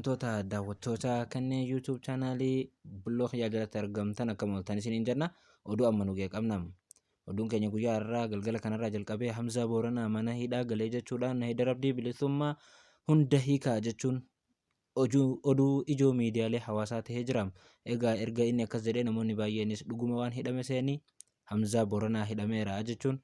Kabajamtoota daawwattoota kanneen YouTube chaanaalii Bulloo Kiyyaa jalatti argamtan akkam ooltan isiniin jenna. Oduu amma nu ga'e qabna. Oduun keenya guyyaa har'aa galgala kanarraa jalqabee Hamzaa Booranaa mana hidhaa galee jechuudhaan Haydar Abdii Bilisummaa hunda hiikaa jechuun oduu ijoo miidiyaalee hawaasaa tahee jira. Egaa erga inni akkas jedhee namoonni baay'eenis dhuguma waan hidhame se'anii Hamzaa Booranaa hidhameera jechuun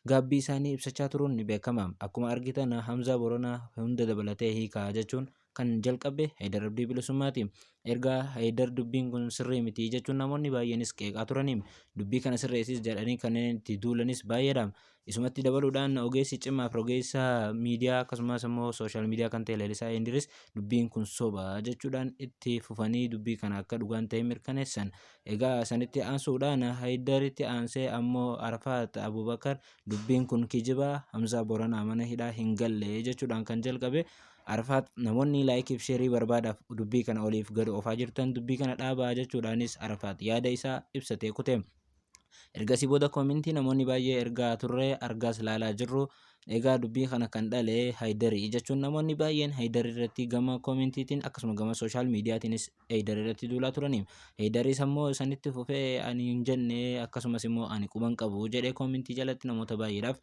gaabbii isaanii ibsachaa turuun ni beekama. Akkuma argitan Hamzaa Booranaa hunda dabalatee hiikaa jechuun kan jalqabe Haydar Abdii Bilisummaati. Erga Haydar dubbiin kun sirrii miti jechuun namoonni baay'eenis qeeqaa turani. Dubbii kana sirreessis jedhanii kanneen itti duulanis baay'eedha. Isumatti dabaluudhaan ogeessi cimaa fi rogeessa miidiyaa akkasumas immoo sooshaal miidiyaa kan ta'e Leelisaa Indiris dubbiin kun soba jechuudhaan itti fufanii dubbii kana akka dhugaan ta'e mirkaneessan. Egaa sanitti aansuudhaan Haydaritti aansee ammoo Arafaat Abubakar dubbiin kun kijiba, Hamzaa Boranaa mana hidhaa hin galle jechuudhaan kan jalqabe Arafaat namoonni laayikiif sheerii barbaadaaf dubbii kana oliif gad oofaa jirtan dubbii kana dhaabaa jechuudhaanis Arafaat yaada isaa ibsatee kute. Ergasii booda koomintii namoonni baay'ee ergaa turre argaas laalaa jirru. Egaa dubbii kana kan dhale Haydarii jechuun namoonni baay'een Haydar irratti gama koomintiitiin akkasuma gama sooshaal miidiyaatiinis Haydar irratti duulaa turani. Haydaris ammoo sanitti fufee ani hin jenne akkasumas immoo ani quban qabu jedhee koomintii jalatti namoota baay'eedhaaf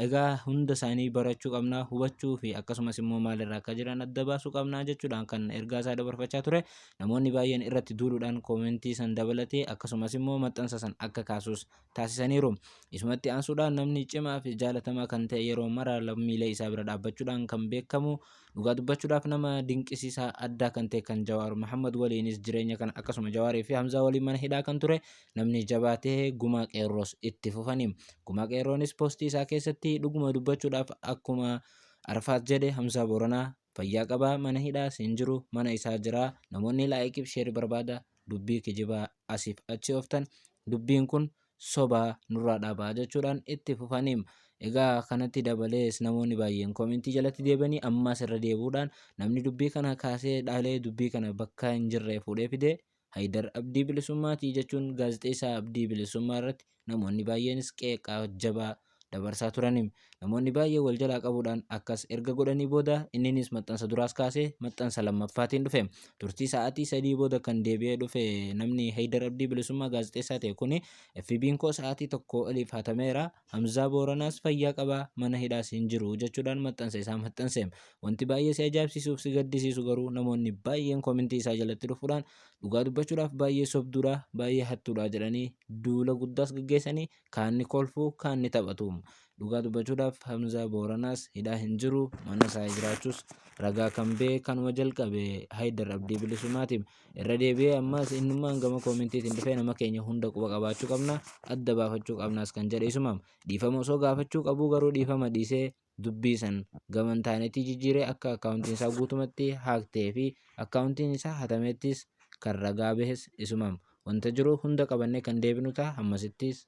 egaa hunda isaanii barachuu qabna, hubachuu fi akkasumas immoo maalirra akka jiran adda baasuu qabna jechuudhaan kan ergaa isaa dabarfachaa ture. Namoonni baay'een irratti duuluudhaan koomentii san dabalatee akkasumas immoo maxxansa san akka kaasus taasisaniiru. Isumatti aansuudhaan namni cimaa fi jaalatamaa kan ta'e yeroo mara lammiilee isaa bira dhaabbachuudhaan kan beekamu dhugaa dubbachuudhaaf nama dinqisiisaa addaa kan ta'e kan Jawaar Mahammad waliinis jireenya kana akkasuma Jawaarii fi Hamzaa waliin mana hidhaa kan ture namni jabaatee Gumaa Qeerroos itti fufani. Gumaa Qeerroonis poostii isaa keessatti dhuguma dubbachuudhaaf akkuma Arfaat jedhe Hamzaa Booranaa fayyaa qabaa mana hidhaas hin jiru mana isaa jira namoonni laayikiif sheeri barbaada dubbii kijibaa asiif achi ooftan dubbiin kun sobaa nurraa dhaabaa jechuudhaan itti fufaniim. Egaa kanatti dabalees namoonni baay'een koomentii jalatti deebi'anii ammaas irra deebi'uudhaan namni dubbii kana kaasee dhaalee dubbii kana bakka hin jirree fuudhee fide Haydar Abdii Bilisummaatii jechuun gaazexeessaa Abdii Bilisummaa irratti namoonni baay'eenis qeeqa jabaa dabarsaa turani. Namoonni baay'een wal jalaa qabuudhaan akkas erga godhanii booda inninis maxxansa duraas kaasee maxxansa lammaffaatiin dhufe. Turtii sa'aatii 3 booda kan deebi'ee dhufe namni Haydar Abdii Bilisummaa gaazexeessaa ta'e kuni FB'n koo sa'aatii tokkoo oliif hatameera, Hamzaa Booranaas fayyaa qaba, mana hidhaas hin jiru jechuudhaan maxxansa isaa maxxanse. Wanti baay'ee si ajaa'ibsiisuuf si gaddisiisu garuu namoonni baay'een koomentii isaa jalatti dhufuudhaan dhugaa dubbachuudhaaf baay'ee sobduudha, baay'ee hattuudha jedhanii duula guddaas gaggeessanii kaan ni kolfu, kaan ni taphatu. Dhugaa dubbachuudhaaf Hamzaa Booranaas hidhaa hin jiru, mana isaa jiraachuus ragaa kan ba'e kanuma jalqabe Haydar Abdii Bilisumaati. Irra deebi'ee ammas innummaan gama koomentiitiin dhufee nama keenya hunda quba qabaachuu qabna, adda baafachuu qabnaas kan jedhe isuma. Dhiifama osoo gaafachuu qabuu garuu dhiifama dhiisee dubbii san gama hin taanetti jijjiiree akka akkaawuntiin isaa guutumatti haaktee fi akkaawuntiin isaa hatameettis kan ragaa bahes isuma. Wanta jiru hunda qabannee kan deebinu ta'a hammasittis.